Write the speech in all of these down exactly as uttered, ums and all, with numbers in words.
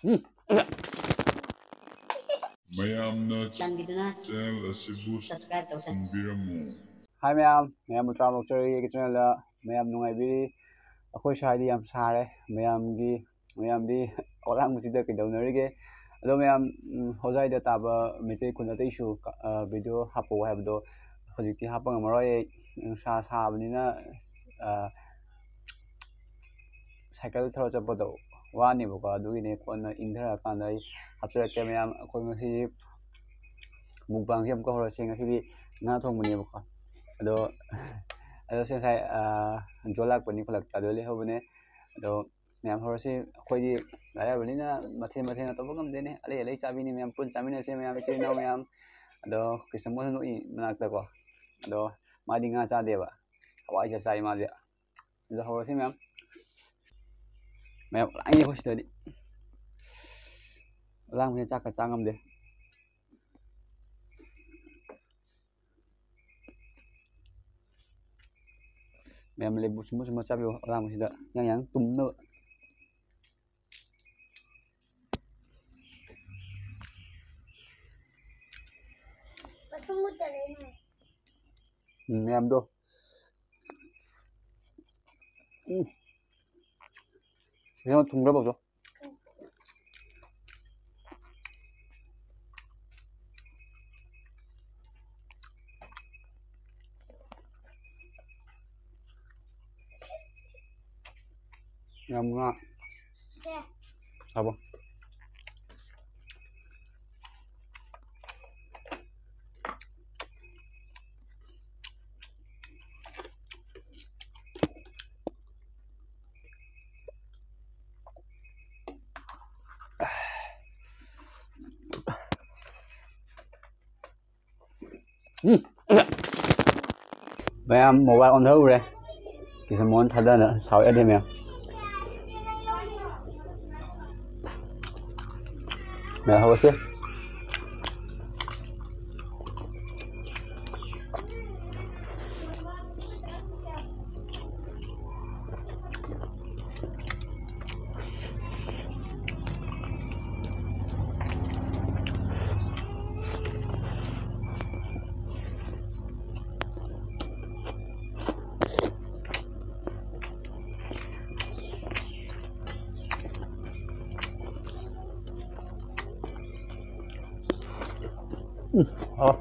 ꯎꯝ, ꯃꯌꯥꯝꯅ ꯆꯥꯟꯕꯤꯗꯨꯅ channel ꯑꯁꯤꯕꯨ subscribe ꯇꯧꯁꯟꯕꯤꯔꯝꯃꯨ꯫ Hi ꯃꯌꯥꯝ, ꯃꯌꯥꯝꯕꯨ ꯇꯔꯥꯝꯅ ꯑꯣꯛꯆꯔꯤ ꯑꯩꯒꯤ channelꯗ꯫ ꯃꯌꯥꯝ ꯅꯨꯡꯉꯥꯏꯕꯤꯔꯤ? ꯑꯩꯈꯣꯏ ꯁ꯭ꯋꯥꯏꯗꯤ ꯌꯥꯝ ꯁꯥꯔꯦ꯫ ꯃꯌꯥꯝꯒꯤ, ꯃꯌꯥꯝꯗꯤ ꯑꯂꯥꯡꯕꯁꯤꯗ ꯀꯩꯗꯧꯅꯔꯤꯒꯦ? ꯑꯗꯣ ꯃꯌꯥꯝ, ꯎꯝ, ꯍꯣꯖꯥꯏꯗ ꯇꯥꯕ ꯃꯩꯇꯩ ꯈꯨꯟ ꯑꯇꯩꯁꯨ ꯀ-, ꯑ, video ꯍꯥꯞꯄꯛꯑꯣ ꯍꯥꯏꯕꯗꯣ ꯍꯧꯖꯤꯛꯇꯤ ꯍꯥꯞꯄ ꯉꯝꯃꯔꯣꯏ꯫ ꯑꯩ ꯅꯨꯡꯁꯥ ꯁꯥꯕꯅꯤꯅ, ꯑ, cycle ꯊꯧꯔ ꯆꯠꯄꯗꯣ ꯋꯥꯅꯦꯕꯀꯣ, ꯑꯗꯨꯒꯤꯅꯦ ꯀꯣꯟꯅ ꯏꯪꯊꯔꯀꯥꯟꯗ ꯑꯩ ꯍꯥꯞꯆꯔꯛꯀꯦ꯫ ꯃꯌꯥꯝ, ꯑꯩꯈꯣꯏ ꯉꯁꯤꯗꯤ mukbangꯁꯦ ꯑꯃꯨꯛꯀ ꯍꯧꯔꯁꯦ꯫ ꯉꯁꯤꯗꯤ ꯉꯥ ꯊꯣꯡꯕꯅꯦꯕꯀꯣ꯫ ꯑꯗꯣ, ꯑꯗꯣ ꯁꯤ ꯉꯁꯥꯏ, ꯑ, ꯖꯣ ꯂꯥꯛꯄꯅꯤ ꯈꯨꯜꯂꯛꯇ, ꯑꯗꯨ ꯂꯩꯍꯧꯕꯅꯦ꯫ ꯑꯗꯣ ꯃꯌꯥꯝ ꯍꯧꯔꯁꯤ꯫ ꯑꯩꯈꯣꯏꯗꯤ ꯂꯥꯏꯔꯕꯅꯤꯅ ꯃꯊꯦꯜ ꯃꯊꯦꯜ ꯇꯧꯕ ꯉꯝꯗꯦꯅꯦ꯫ ꯑꯂꯩ ꯑꯂꯩ ꯆꯥꯕꯤꯅꯤ ꯃꯌꯥꯝ, ꯄꯨꯟꯅ ꯆꯥꯃꯤꯟꯅꯁꯤ ꯃꯌꯥꯝ, ꯏꯆꯤꯜ ꯏꯅꯥꯎ ꯃꯌꯥꯝ꯫ ꯑꯗꯣ ꯀ꯭ꯔꯤꯁꯅꯃꯣꯍꯟ ꯅꯣꯛꯏ ꯃꯅꯥꯛꯇꯀꯣ꯫ ꯑꯗꯣ ꯃꯥꯗꯤ ꯉꯥ ꯆꯥꯗꯦꯕ, ꯍꯋꯥꯏ ꯆꯥꯏ ꯃꯥꯗꯤ꯫ ꯑꯗꯣ ꯍꯧꯔꯁꯤ ꯃꯌꯥꯝ꯫ ꯃꯌꯥꯝ ꯂꯥꯡꯉꯤ ꯑꯩꯈꯣꯏ ꯁꯤꯗꯗꯤ꯫ ꯂꯥꯡꯕꯁꯤꯅ ꯆꯥꯛꯀ ꯆꯥ ꯉꯝꯗꯦ꯫ ꯃꯌꯥꯝ ꯂꯦꯕꯨ ꯁꯨꯝꯕ ꯁꯨꯝꯕ ꯆꯥꯕꯤꯌꯨ, ꯑꯂꯥꯡꯕꯁꯤꯗ ꯌꯥꯡ ꯌꯥꯡ ꯇꯨꯝꯅꯕ꯫ ꯃꯁꯨꯝ ꯃꯨꯠꯇꯔꯦꯅꯦ꯫ ꯎꯝ, ꯃꯌꯥꯝꯗꯣ꯫ ꯎꯝ꯫ ꯌꯦꯡꯉꯣ, ꯊꯨꯝꯈ꯭ꯔꯕ ꯕꯣꯛꯁꯣ? ꯌꯥꯝ ꯉꯥ꯫ ꯍꯥꯎꯕ꯫ ꯎꯝ꯫ ꯃꯌꯥꯝ mobile ꯑꯣꯟꯊꯔꯨꯔꯦ꯫ ꯀꯤꯁꯟ ꯃꯣꯍꯟ ꯊꯥꯗꯅ ꯁꯥꯎꯔꯛꯑꯦ ꯃꯌꯥꯝ꯫ ꯃꯌꯥꯝ ꯍꯧꯔꯁꯤ꯫ ꯎꯝ, ꯍꯥꯎ꯫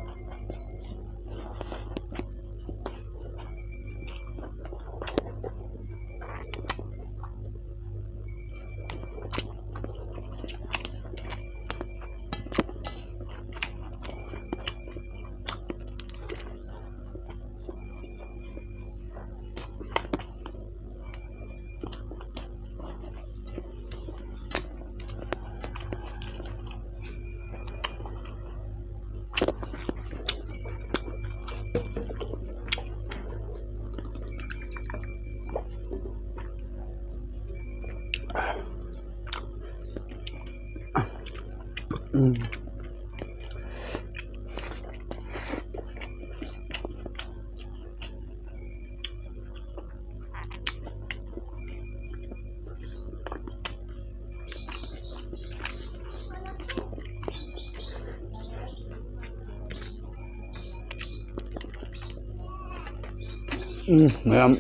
ꯎꯝ꯫ ꯎꯝ, ꯃꯌꯥꯝ꯫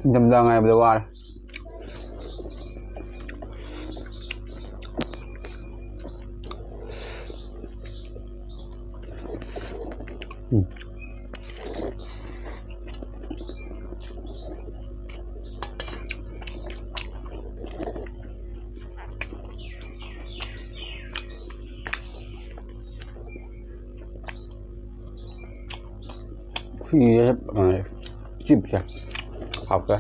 ꯏꯪꯊꯝꯊꯥ ꯉꯥꯏꯕꯗ ꯋꯥꯔꯦ꯫ ꯎꯝ꯫ ꯁꯤꯒꯤ, ꯑ, ꯆꯤꯞꯁꯦ ꯍꯥꯎꯇꯦ꯫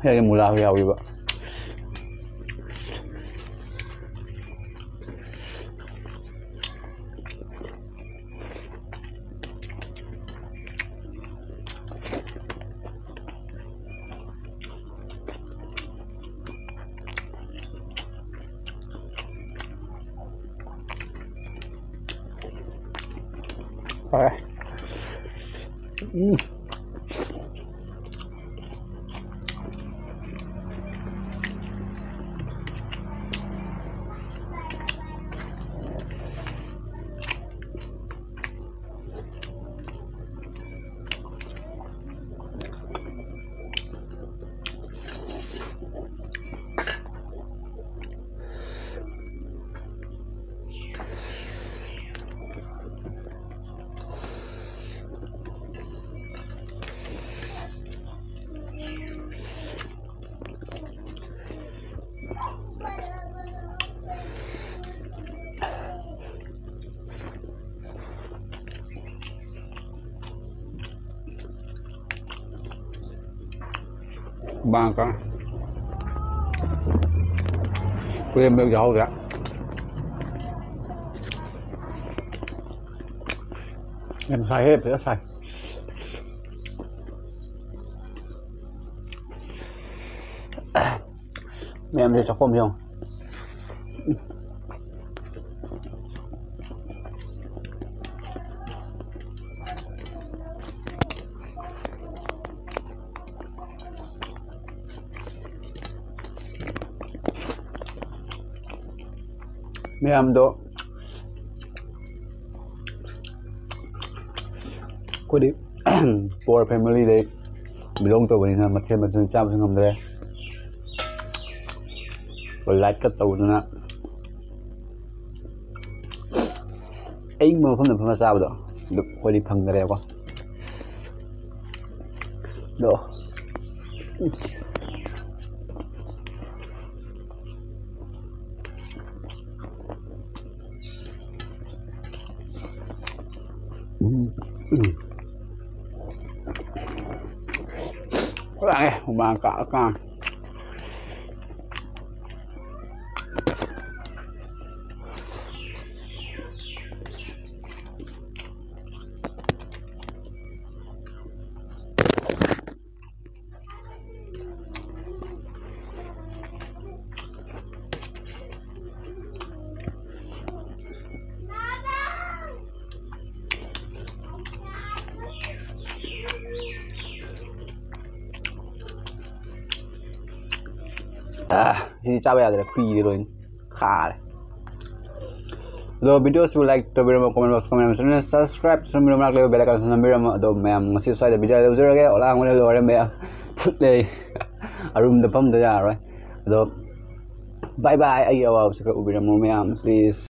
ꯁꯤꯗꯤ ꯃꯨꯂꯥꯁꯨ ꯌꯥꯎꯔꯤꯕ꯫ ꯍꯣꯏ꯫ ꯎꯝ꯫ ꯍꯨꯃꯥꯡ ꯀꯥꯡ ꯀꯨꯏꯔꯦ ꯃꯦꯠ ꯌꯥꯍꯧꯗ꯭ꯔꯦ꯫ ꯌꯥꯝ ꯁꯥꯏꯍꯦ, ꯐꯖꯅ ꯁꯥꯏ꯫ ꯃꯌꯥꯝꯁꯦ ꯆꯥꯛꯈꯣꯝ ꯌꯦꯡꯉꯣ꯫ ꯃꯌꯥꯝꯗꯣ ꯑꯩꯈꯣꯏꯗꯤ ꯄꯣꯔ ꯐꯦꯃꯤꯂꯤꯗꯩ ꯕꯤꯂꯣꯡ ꯇꯧꯕꯅꯤꯅ ꯃꯊꯦꯜ ꯃꯊꯦꯜ ꯆꯥꯕꯁꯨ ꯉꯝꯗ꯭ꯔꯦ꯫ ꯂꯥꯏꯠꯀ ꯇꯧꯗꯅ ꯑꯏꯪꯕ ꯃꯐꯝꯗ ꯐꯝꯃ ꯆꯥꯕꯗꯣ ꯑꯗꯨ ꯑꯩꯈꯣꯏꯗꯤ ꯐꯪꯗ꯭ꯔꯦꯀꯣ꯫ ꯑꯗꯣ ꯎꯝ, ꯎꯝ꯫ ꯂꯥꯛꯑꯦ ꯍꯨꯃꯥꯡ ꯀꯥꯡ ꯀꯥꯡ꯫ ꯑꯥ, ꯁꯤꯗꯤ ꯆꯥꯕ ꯌꯥꯗ꯭ꯔꯦ, ꯈꯨꯏꯔꯦ ꯂꯣꯏꯅ, ꯈꯥꯔꯦ꯫ ꯑꯗꯣ ꯚꯤꯗꯤꯑꯣꯁꯤꯕꯨ ꯂꯥꯏꯛ ꯇꯧꯕꯤꯔꯝꯃꯣ, ꯀꯣꯃꯦꯟ ꯕꯣꯛꯁ ꯀꯣꯃꯦꯟ ꯑꯃꯁꯨ ꯁꯕꯁꯀ꯭ꯔꯥꯏꯕ ꯇꯧꯕꯤꯔꯝꯃꯣ, ꯃꯅꯥꯛ ꯂꯩꯕ ꯕꯦꯜ ꯑꯥꯏꯀꯟꯁꯨ ꯅꯝꯕꯤꯔꯝꯃꯣ꯫ ꯑꯗꯣ ꯃꯌꯥꯝ ꯉꯁꯤ ꯁ꯭ꯋꯥꯏꯗ ꯚꯤꯗꯤꯑꯣ ꯂꯧꯖꯔꯒꯦ꯫ ꯑꯣꯂꯥꯡ ꯑꯣꯏꯅ ꯂꯣꯏꯔꯦ ꯃꯌꯥꯝ꯫ ꯐꯨꯠꯂꯦ꯫ ꯑꯔꯨꯝꯗ ꯐꯝꯗ ꯌꯥꯔꯔꯣꯏ꯫ ꯑꯗꯣ ꯕꯥꯏ ꯕꯥꯏ꯫ ꯑꯩꯒꯤ ꯑꯋꯥꯕꯁꯤ ꯈꯔ ꯎꯕꯤꯔꯝꯃꯣ ꯃꯌꯥꯝ, ꯄ꯭ꯂꯤꯖ꯫